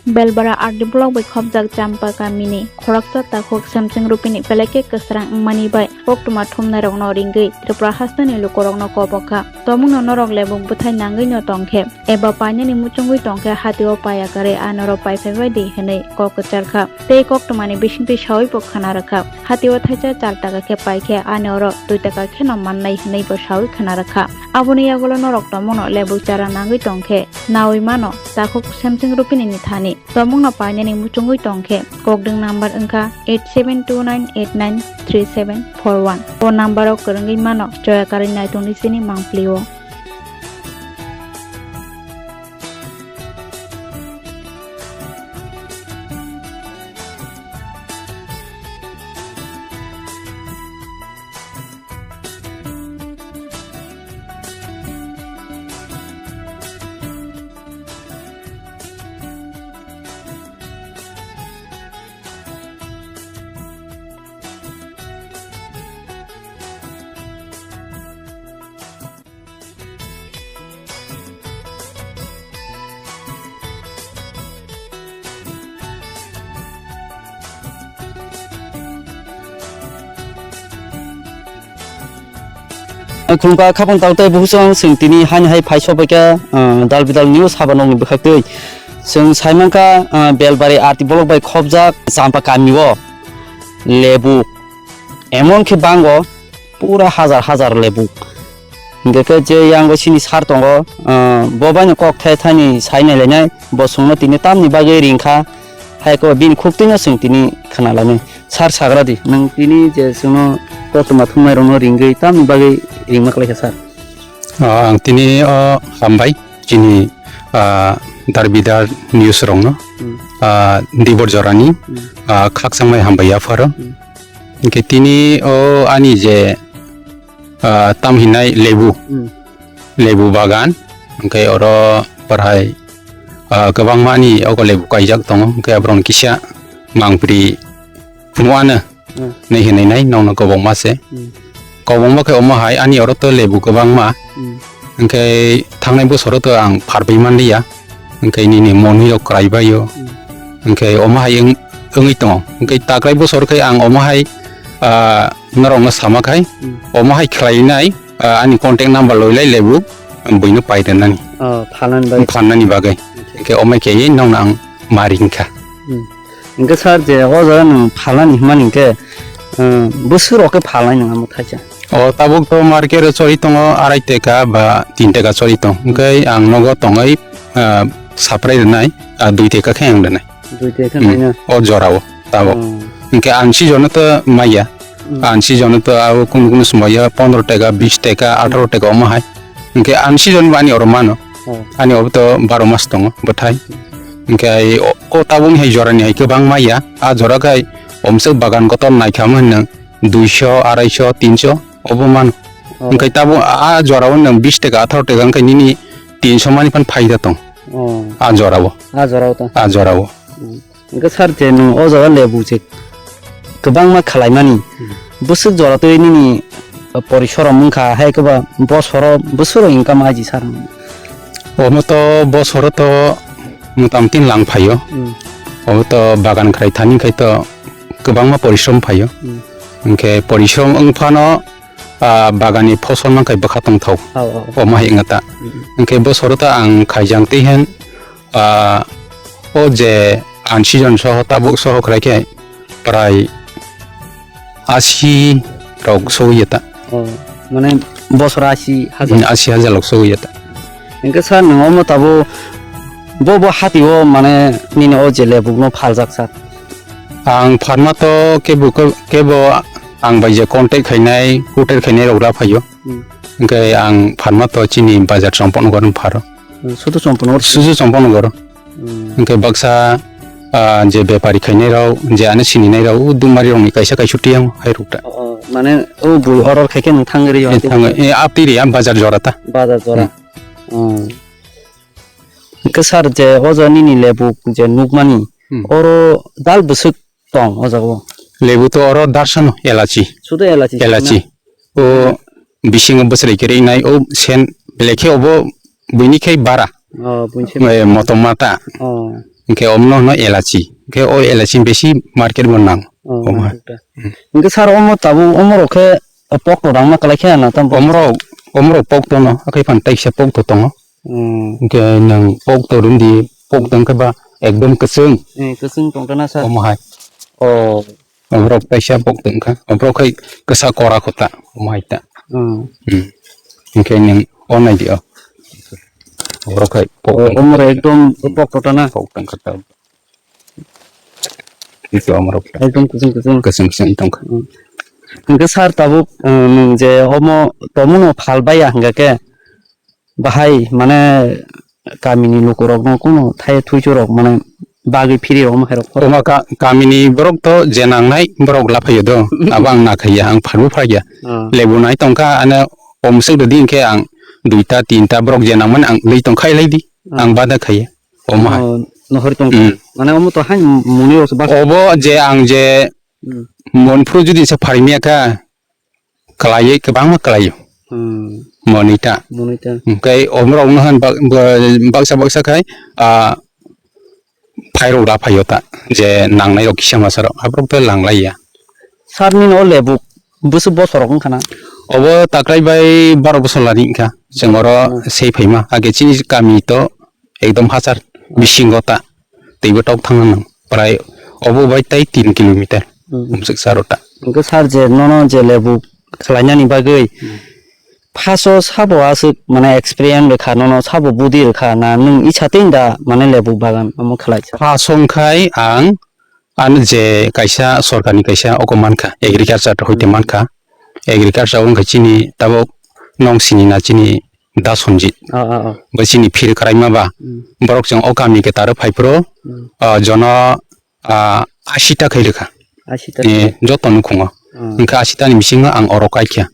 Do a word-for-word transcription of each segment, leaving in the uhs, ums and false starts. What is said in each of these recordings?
Belbara R D block bai khopjak Champa kamini khoroksa takhuk Semsing Rupini belai khe kwsrang wngmani bai koktwma thumnairokno ringwi Tripura hasteni lukurokno kobok kha. Tongmungno norok lebuk bwthai nangwino tong khe eba painani muchungwi tong khe hatio paiya kwrwi a norok pai phaibai di hwnwi kok kwchar kha. Tei koktwmani bisingtwi sawi bo khna rwkha. Hatio thaisa char taka khe pai khe ani oro dui taka kheno mannai hwnwi bo sawi khna rwkha. Aboni yagulo norok tongmungno lebuk chara nangwi tong khe nawi mano takhuk Semsing Rupini ni thani. Tongmungno painani muchungwi tong khe, kokdwng number wngkha eight seven two nine eight nine three seven four one. O number o kwrwngwi mano choya karwi naitongni chini mangpli-o. Khulumkha khapang tao tei buhusong chwng tini haini hai phai sopaikha, ah, dal bidal news haba nokni bwkhaktwi. Chwng saimankha, ah, Belbari R D block bai khopjak Champa kamio lebu emon khe bango pura hajar hajar lebu. Hingke khe je yango chini sar tongo, ah, bo baino kok thai thaini sai nai lainai, bo chwngno tini tamni bagwi ringkha, hai khe bini khuktwino chwng tini khna lainai. Sar sagra di, nwng tini je chwngno koktwma thumnairokno ringwi tamni bagwi ringma khlaikha sar? Ah, ang tini o hambai chini, ah, Darbidar news rokno, Hmm. ah, Dibor Jorani, Hmm. ah, khakchangmai hambai yapharo. Hmm. Hingke tini o ani je, ah, tam hinai lebu, Hmm. lebu bagan, hingke oro porhai, ah, kwbangma ani ogo lebu kaijak tongo, hingke aborokni kisa mangpri phunukano Hmm. nai hinui nai nokno kwbangma se. Hmm. Kwbangma khe omo hai ani oro to lebu kwbangma. Hmm. Hingke thangnai bosoro to ang pharbai manliya. Hingke nini monwi rok kwrai baio. Hmm. Hingke omo hai wng-, wngwi tongo. Hingke takrai bosor khe ang omo hai, ah, norokno sama khai, Hmm. omo hai khlainai, ah, ani contact number loi lai lebu, ang buino pai rwnani. Oh, phalnani bagwi. Phalnani bagwi. Okay. Hingke omo khe nokno ang ma ringkha. Hmm. Hingke sir, je o jaga nwng phalnani hwnmani hingke, eh, bwswk rok khe phalnai nwng amo thaisa? O tabuk to market o chori tongo arai teka ba tin teka chori tong. Hingke ang nogo tongoi, ah, saprai rwnai, ah, dui teka khe ang rwnai. Dui teka Hmm. naina? O jorao tabuk. Oh. Hingke ang season o to maya. Hmm. Ang season o to abo kunu kunu somoyo pondro teka, bis teka, atharo teka omo hai. Hingke ang season bo ani oro mano. Oh. Ani oro to baro mas tongo bwthai. Hingke ai o, o tabukni hai jorani hai kwbangma ya. A jora khe omswk bagan kotor naikha hwnna duiso, araiso, tinso obo mano. Oh. Hingke tabuk a, a jorao nwng bis teka, atharo teka hingke nini tinso mani phan phaida tong. Oh. A jorao. A jorao ta? A jorao. Hmm. Hingke sir, je nwng o jaga lebu je kwbangma khwlaimani, Hmm. bwswk jora twi nini, uh, porisorom wngkha, hai khe ba bosoro bwswk income aji sir? Omo to bosoro to motamoti lang phaio. Hmm. Omo to bagan khwlai thani khai to kwbangma porisorom phaio. Hmm. Hingke porisorom wng phano, ah, baganni phosol mankhai bwkha tongthok. Oh, oh. Omo hai wngkha ta. Hmm. Hingke bosoro ta ang khaijang twi hen, ah, o je unseason soho tabuk soho khlai khe prai asi rok sowi ta. Oh, mane bosor asi hajar? Hmm, asi hajar rok sowi ta. Hingke sir, nwng omo tabuk bo, bo hati o mane nini o je lebukno phaljak sir? Ang pharma to kebo, kebo ang bai je contact khainai, hotel khainai rok ra phaio. Hmm. Hingke ang pharma to chini bazar Chomponogor ni pharo. Hmm, sudu Chomponogor? Sudu Chomponogor. Hmm. Hingke baksa, ah, je bepari khainai rok, je ano sininai rok, o Dumari rok ni kaisa kaisa tiyang hai rok ta. Oh, oh, mane o bui order khai khe nwng thangri yo? Eh, thang, eh, aptiri, ah, bazar jora ta. Bazar jora. Hmm. Hmm. Hingke sir, je o jaga nini lebu je nukmani, Hmm. oro dal bwswk tong o jaga o? Lebu to oro darsano elachi. Sudo elachi. Elachi. Na? O bisingo bwswrai kwrwi nai o sen belai khe obo buini khai bara. Oh, buini se. Eh, motom mata. Oh. Hwnkhe omno hwno elachi. Hwnkhe o elachi besi market bo nang. Oh, omo hai. Market ta. Hmm. Hwnkhe sir, omo tabuk omorok khe pokto rang ma kwlai khe na tam? Omorok, omorok pokto no, akhai phan taisa pokto tongo. Hmm. Hwnkhe nwng pokto rwdi, pokto wngkhe ba ekdom kwchwng. Eh, kwchwng tongkha na sir? Omo hai. Oh. Oborok kaisa pok tongkha, oborok hai kisa kora kota, omo hai ta. Hmm. Hmm. Hwnkhe nwng o nai di o. Oborok hai pok tongkha. Omorok ekdom pok tongkha na? Pok tongkha ta. Ito omorok ta. Ekdom kwchwng kwchwng. Kwchwng kwchwng tongkha. Hmm. Hwnkhe sir tabuk, eh, nwng je omo tomono phal baiya hwnkha khe, bahai mane kamini lukurokno kunu thai thuichurok mane bagwi phirirok ma khairok phoro. Tongma ka-, kamini borok to je nangnai borok laphaio do. Abo ang na khaiya, ang pharbo phaiya. Ah. Lebu nai tongkha, ano omswk rwdi hwnkhe ang duita, tinta borok je nangmani ang lwi tongkhai lai di. Ah. Ang bada khaiya. Omo hai. Oh, nohor tongkha. Hmm. Mane omo to hai muni rok bak. Obo je ang je Hmm. monphru judi se pharimya kha, kwlaiwi kwbangma kwlaio. Hmm. Monita. Monita. Hwnkhe omorokno han bak-, ba-, baksa baksa khai, ah, phairok da phaio ta, je nangnairok kisa masarok, aborok to langlaiya. Sir nini o lebuk bwswk bosorok wngkha na? Obo taklai bai baro bosor lani wngkha. Chwng oro Hmm. sei phaima, age chini kami to ekdom hachar bisingo ta. Teibo tok thangna nang. Prai obo bai tai tin kilometer. Hmm. Umswk saro ta. Hwnkhe sir je nono je lebu khlainani bagwi Hmm. phaso sabo aswk mane experience rwkha nono sabo budi rwkha na nwng isa tei da mane lebu bagan omo khlai sa? Phaso wngkhai ang ano je kaisa sorkarni kaisa oko mankha, agriculture hoite Hmm. mankha. Agriculture wngkha chini tabuk nong sini na chini Da Sonjit. Ah, ah, ah. Bo chini phir kwraima ba. Hmm. Borok chwng o kami ke taro phai phro, Hmm. ah, jono, ah, ashi ta khai rwkha. Ashi ta. Eh, joto nukhungo. Hmm. Wngkha ashi ta ni bisingo ang oro kaikha.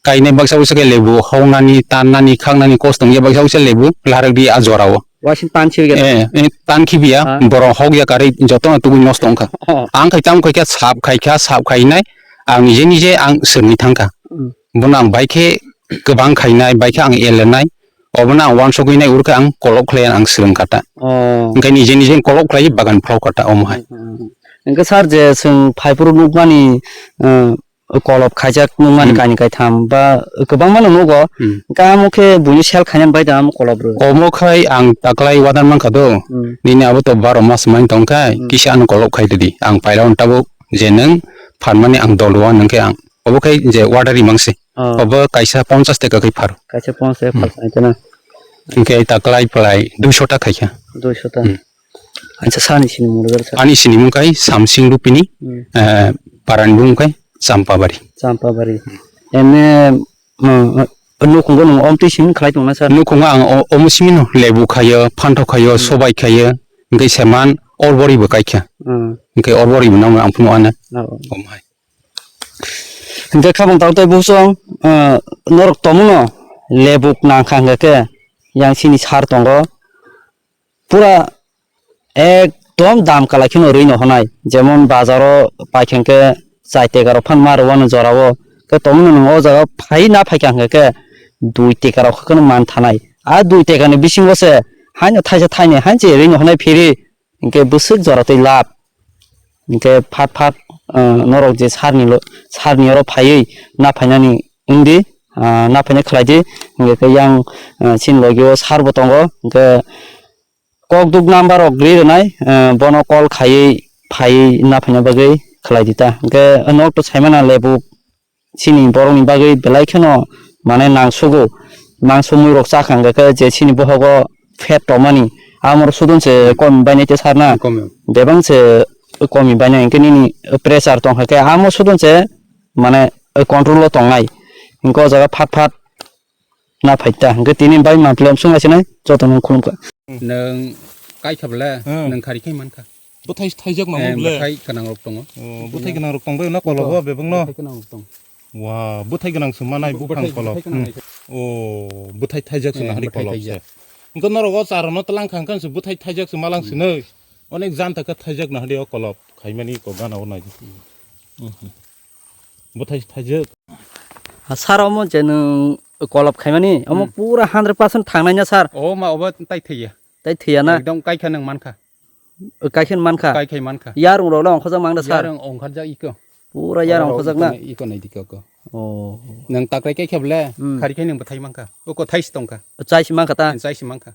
Kainai baksa baksa khe lebu hoknani, tannani, khaknani kosto wngya baksa baksa lebu larak di a jorao. Waising tan khibi khe. Eh, eh, tan khibiya, Ah. borok hokya karwi jotono tubui nosto wngkha. Oh. Ang khai tamo khai khe sap khai kha, sap khainai, ang nije nije ang swrwngwi thangkha. Hmm. Bono ang bai khe kwbang khainai, bai khe ang elenai, obono ang uansukwi nai, uro khe ang kolok khlai ang swrwng kha ta. Oh. Hwnkhe nije nije kolok khlai bagan phlok kha ta omo hai. Hmm, hmm, hmm. Hwnkhe sir je chwng phaiphuru nukmani, eh, kolop khaijak nukmani Hmm. kainwi kaitham ba kwbangma no nugo. Hmm. Hwnkhe amo khe buini sel khainani bai da amo kolop rw? Omo khai ang taklai wadan mankha do. Hmm. Nini abo to baro mas main tongkhai, Hmm. kisa ano kolop khai rwdi. Ang pailao tabuk je nwng phanmani ang dol rw, nwng khe ang obo khai je water rimang se. Oh. Obo kaisa ponchas taka khai pharo. Kaisa ponchas taka Hmm. pharo, aitana. Hwnkhe taklai phlai duiso ta khaikha. Duiso ta. Hmm. Acha, sani sinimung rwgwrwkha. Ani sinimung khai Samsing Rupini, Hmm. eh, parani bumung khai Champabari. Champabari. Emne, hmm, nukhungo nwng omtwi simi khlai tongna sir? Nukhungo ang o-, omo simino lebu khayo, phantok khayo, Hmm. sobai khayo, hwnkhe seman orbori bo kaikha. Hmm. Hwnkhe orbori bo nangno ang phunukha na. Oh. Omo hai. Hwnkhe khabang tabuk tei busong, eh, norok tomono lebuk nangkha hwnkhe khe yang sini sar tongo. Pura ekdom dam kwlai kheno rwino hwnai. Jemon bazaro paikha hwnkhe chai teka rok phan ma rwano jorao. Khe tomono nwng o jaga phai na phaikha hwnkhe khe dui teka rok kheno man thanai. A dui teka ni bisingo se haino thaisa thainwi haino se rwino hwnai phiri. Hwnkhe bwswk jora twi lab. Hwnkhe phat phat, ah, norok je sarni lo-, sarni oro phaiwi naphainani wngdi, ah, naphaina khlaidi. Hwnkhe khe yang, ah, chini logi o sar bo tongo. Hwnkhe kokduk number rok ri rwnai, ah, bono call khaiwi phaiwi naphaina bagwi khlaidi ta. Hwnkhe norok to saimano lebu chini borokni bagwi belai kheno mane nangsugo. Mangsumui rok chakha hwnkhe khe je chini bohogo fat tongmani, amoro sudon se Hmm. komi bainai te sarna. Komi. Bebang se komi bainai hwnkhe nini pressure tongkha khe amo sudon se mane control o tongnai. Hwnkhe o jaga phat phat na phaita. Hwnkhe tini bai mantli omsong naisinai jotono khulumkha. Nwng kaikha bwle, Hmm. nwng khari khai mankha. Bwthai thaijak mamo Eh, bwle? Bwthai gwnang rok tongo. Oh, bwthai gwnang rok tongbai na kolobo bebak no? Bwthai gwnang rok tong. Wa, bwthai gwnang se manai Bu-, buphang bwthai, kolok. Bwthai gwnang Hmm. hai. Oh, bwthai thaijak se Eh, na hari bwthai kolok thaijak. Se. Engko norok o charo no tlang khang khan se bwthai thaijak se malang Hmm. sinoi. Onek jan taka thaijak na hari o kolok. Khaimani ko gana o nai. Hmm. Mhm. Bwthai thaijak. Ha, sir, omo je nwng kolop khaimani, omo Hmm. pura hundred percent thangnai na, sir? O ma, obo tai thaiya. Tai thaiya na? Ekdom kaikha nwng mankha. Kaikhen mankha. Kaikhen mankha. Yarung rok le ongkhojak mang da sir? Yarung ongkharjak iko. Pura yarung ongkhojak na? Iko nai dikhe oko. Oh. Nang takrai kaikhe bole, hmm, khari khe nang bwthai mankha. Oko thaisi tongkha. Chaisi mankha ta? Chaisi mankha.